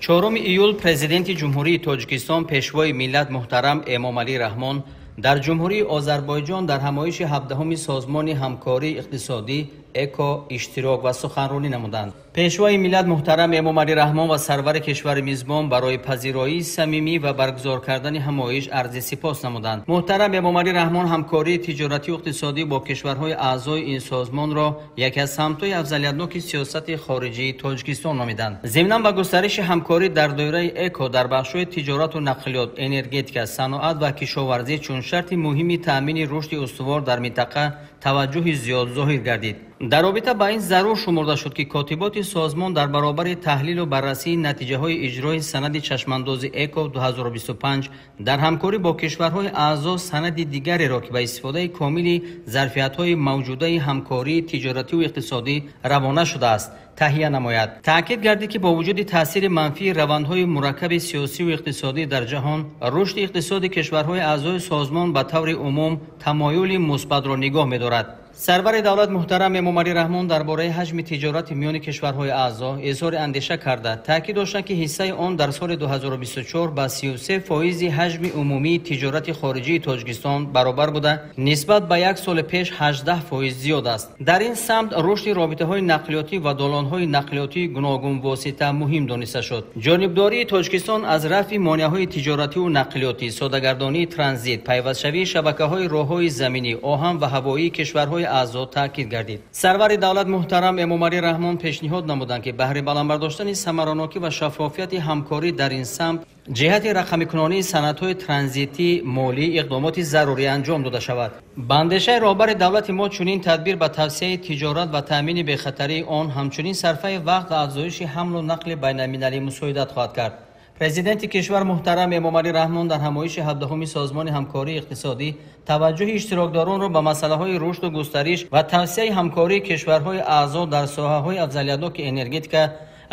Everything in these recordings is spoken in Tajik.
4 июл Президенти Ҷумҳурии Тоҷикистон, Пешвои миллат муҳтарам Эмомалӣ Раҳмон дар Ҷумҳурии Озарбойҷон дар ҳамоиши 17-уми Созмони ҳамкории иқтисодӣ ЭКО иштирок ва суханронӣ намуданд. Пешвои миллат муҳтарам Эмомалӣ Раҳмон ва сарвари кишвари мизбон барои пазироии самимӣ ва баргузор кардани ҳамоиш арзи сипос намуданд. Муҳтарам Эмомалӣ Раҳмон ҳамкории тиҷоратию иқтисодӣ бо кишварҳои аъзои ин созмонро яке аз самтҳои афзалиятноки сиёсати хориҷии Тоҷикистон номиданд. Зимнан ба густариши ҳамкорӣ дар доираи ЭКО дар бахшҳои тиҷорату нақлиёт, энергетика, саноат ва кишоварзӣ чун шарти муҳими таъмини рушди устувор дар минтақа таваҷҷӯҳи зиёд зоҳир гардид. Дар робита ба ин зарур шумурда шуд, ки котиботи созмон дар баробари таҳлилу баррасии натиҷаҳои иҷрои санади чашмандози ЭКО 2025 дар ҳамкорӣ бо кишварҳои аъзо санади дигареро, ки ба истифодаи комили зарфиятҳои мавҷудаи ҳамкории тиҷоративу иқтисодӣ равона шудааст, таҳия намояд. Таъкид гардид, ки бо вуҷуди таъсири манфии равандҳои мураккаби сиёсиву иқтисодӣ дар ҷаҳон, рушди иқтисоди кишварҳои аъзои созмон ба таври умум тамоюли мусбатро нигоҳ медорад. Сарвари давлат муҳтарам Эмомалӣ Раҳмон дар бораи ҳаҷми тиҷорати миёни кишварҳои аъзо изҳори андеша карда, таъкид доштанд, ки ҳиссаи он дар соли 2024 ба 33% ҳаҷми умумии тиҷорати хориҷии Тоҷикистон баробар буда, нисбат ба як соли пеш 18% зиёд аст. Дар ин самт рушди робитаҳои нақлиётӣ ва долонҳои нақлиётии гуногунвосита муҳим дониста шуд. Ҷонибдории Тоҷикистон аз рафъи монеаҳои тиҷоративу нақлиётӣ, содагардонии транзит, пайвастшавии шабакаҳои роҳҳои заминӣ, оҳан ва ҳавоии кишварҳои аъзо таъкид гардид. Сарвари давлат муҳтарам Эмомалӣ Раҳмон пешниҳод намуданд, ки баҳри баланд бардоштани самаранокӣ ва шаффофияти ҳамкорӣ дар ин самт ҷиҳати рақамикунонии санадҳои транзитӣ молӣ иқдомоти зарурӣ анҷом дода шавад. Ба андешаи роҳбари давлати мо чунин тадбир ба тавсияи тиҷорат ва таъмини бехатарии он, ҳамчунин сарфаи вақт ва афзоиши ҳамлу нақли байналмилалӣ мусоидат хоҳад кард. Президенти кишвар муҳтарам Эмомалӣ Раҳмон дар ҳамоиши 17-уми Созмони ҳамкории иқтисодӣ таваҷҷӯҳи иштирокдоронро ба масъалаҳои рушду густариш ва тавсияи ҳамкории кишварҳои аъзо дар соҳаҳои афзалиятноки энергетика,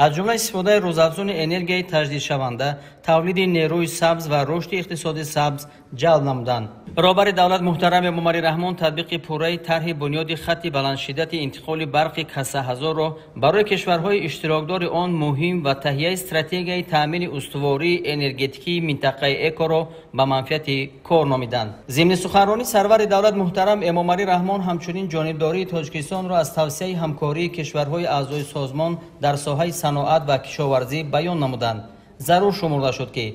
аз ҷумла истифодаи рӯзафзуни энергияи таҷдидшаванда, тавлиди нерӯи сабз ва рушди иқтисоди сабз ҷалб намуданд. Роҳбари давлат муҳтарам Эмомалӣ Раҳмон татбиқи пурраи тарҳи бунёди хатти баландшиддати интиқоли барқи Касаҳазорро барои кишварҳои иштирокдори он муҳим ва таҳияи стратегияи таъмини устувории энергетикии минтақаи ЭКО-ро ба манфиати кор номиданд. Зимни суханронӣ сарвари давлат муҳтарам Эмомалӣ Раҳмон ҳамчунин ҷонибдории Тоҷикистонро аз тавсияи ҳамкории кишварҳои аъзои созмон дар соҳаи саноат ва кишоварзӣ баён намуданд. Зарур шумурда шуд, ки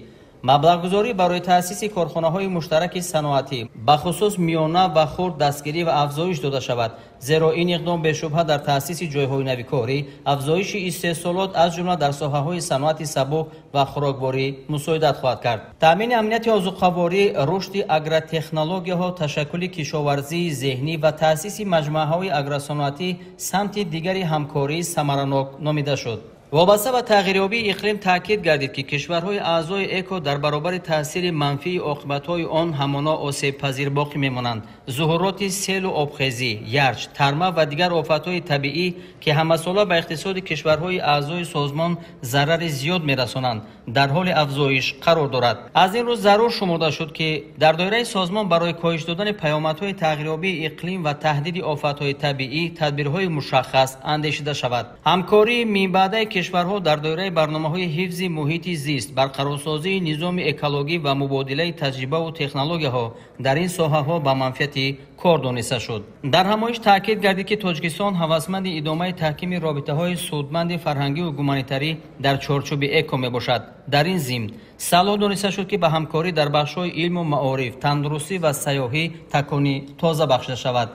маблағгузорӣ барои таъсиси корхонаҳои муштараки саноатӣ, бахусус миёна ва хурд, дастгирӣ ва афзоиш дода шавад, зеро ин иқдом бешубҳа дар таъсиси ҷойҳои нави корӣ, афзоиши истеҳсолот аз ҷумла дар соҳаҳои саноати сабук ва хӯрокворӣ мусоидат хоҳад кард. Таъмини амнияти озуқаворӣ, рушди агротехнологияҳо, ташаккули кишоварзии зеҳнӣ ва таъсиси маҷмӯаҳои агросаноатӣ самти дигари ҳамкории самаранок номида шуд. Вобаста ба тағйирёбии иқлим таъкид гардид, ки кишварҳои аъзои ЭКО дар баробари таъсири манфии оқибатҳои он ҳамоно осебпазир боқӣ мемонанд. Зуҳуроти селу обхезӣ, ярч, тарма ва дигар офатҳои табиӣ, ки ҳамасола ба иқтисоди кишварҳои аъзои созмон зарари зиёд мерасонанд, дар ҳоли афзоиш қарор дорад. Аз ин рӯз зарур шумурда шуд, ки дар доираи созмон барои коҳиш додани паёмадҳои тағйирёбии иқлим ва таҳдиди офатҳои табиӣ тадбирҳои мушаххас андешида шавад. Ҳамкории минбаъдаи кишварҳо дар доираи барномаҳои ҳифзи муҳити зист, барқарорсозии низоми экологӣ ва мубодилаи таҷрибаву технологияҳо дар ин соҳаҳо ба манфиати кор дониста шуд. Дар ҳамоиш таъкид гардид, ки Тоҷикистон ҳавасманди идомаи таҳкими робитаҳои судманди фарҳангиву гуманитарӣ дар чорчӯби ЭКО мебошад. Дар ин зимн салоҳ дониста шуд, ки ба ҳамкорӣ дар бахшҳои илму маориф, тандурустӣ ва сайёҳӣ такони тоза бахшида шавад.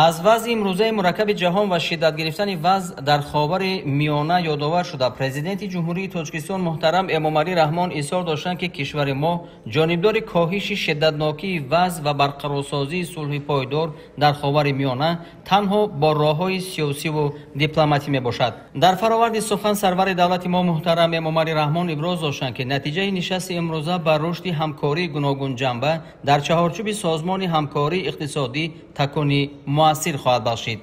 Аз вазъи имрӯзаи мураккаби ҷаҳон ва шиддат гирифтани вазъ дар Ховари Миёна ёдовар шуда, Президенти Ҷумҳурии Тоҷикистон муҳтарам Эмомалӣ Раҳмон изҳор доштанд, ки кишвари мо ҷонибдори коҳиши шиддатнокии вазъ ва барқарорсозии сулҳи пойдор дар Ховари Миёна танҳо бо роҳҳои сиёсиву дипломатӣ мебошад. Дар фароварди сухан сарвари давлати мо муҳтарам Эмомалӣ Раҳмон иброз доштанд, ки натиҷаи нишасти имрӯза ба рушди ҳамкории гуногунҷанба дар чаҳорчӯби Созмони ҳамкории иқтисодӣ такони муассир хоҳад бахшид.